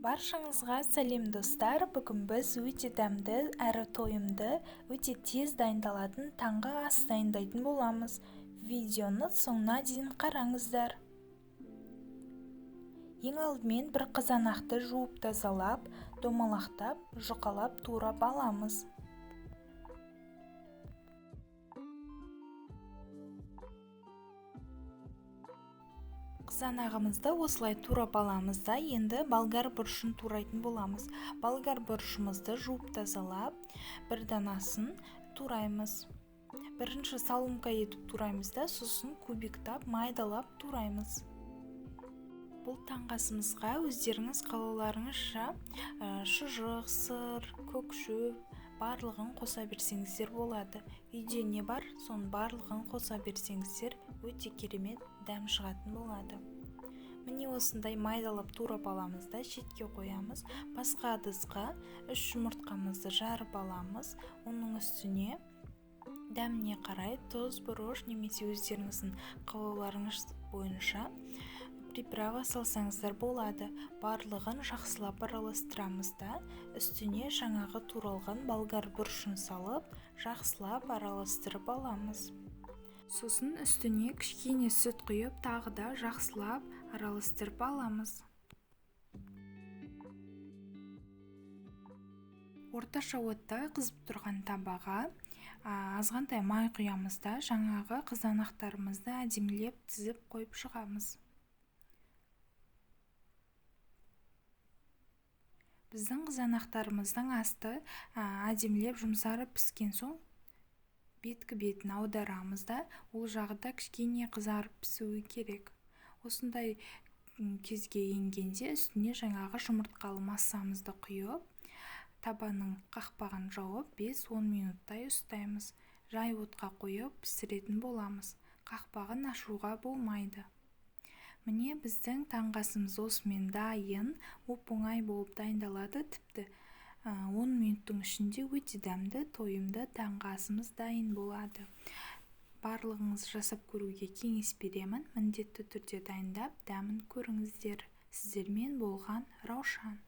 Баршаңызға сәлем достар! Бүгін біз өте дәмді әрі тойымды, өте тез дайындалатын таңғы ас дайындайтын боламыз. Видеоны соңына дейін қараңыздар. Ең алдымен бір қызанақты жуып тазалап, домалақтап, жұқалап турап аламыз. Қызанағымызды осылай турап аламыз да, енді болгар бұрышын турайтын боламыз. Болгар бұрышымызды жуып тазалап, бір данасын тураймыз. Бірінші соломка етіп тураймыз да, сосын кубиктап, майдалап тураймыз. Бұл таңғы асымызға өздеріңіз қалауларыңызша шұжық, сыр, көк шөп барлығын қоса берсеңіздер болады. Үйде не бар, соның барлығын қоса берсеңіздер, өте керемет дәм шығатын болады. Міне осындай майдалап турап аламыз да, шетке қоямыз. Басқа ыдысқа 3 жұмыртқамызды жарып аламыз. Оның үстіне дәміне қарай тұз, бұрыш немесе өздеріңіздің қалауларыңыз бойынша приправа салсаңыздар болады. Барлығын жақсылап араластырамыз да, үстіне жаңағы туралған болгар бұрышын салып, жақсылап араластырып аламыз. Сосын үстіне кішкене сүт құйып, тағы да жақсылап араластырып аламыз. Орташа отта қызып тұрған табаға азғантай май құямыз да, жаңағы қызанақтарымызды әдемілеп тізіп қойып шығамыз. Біздің қызанақтарымыздың асты әдемілеп жұмсарып піскен соң беткі бетін аударамыз да, ол жағы да кішкене қызарып пісуі керек. Осындай кезге енгенде үстіне жаңағы жұмыртқалы массамызды құйып, табаның қақпағын жауып 5-10 минуттай ұстаймыз. Жай отқа қойып пісіретін боламыз. Қақпағын ашуға болмайды. Міне біздің таңғы асымыз осымен дайын, оп-оңай болып дайындалады. Тіпті 10 минуттың ішінде өте дәмді, тойымды таңғы асымыз дайын болады. Барлығыңыз жасап көруге кеңес беремін. Міндетті түрде дайындап, дәмін көріңіздер. Сіздермен болған Раушан.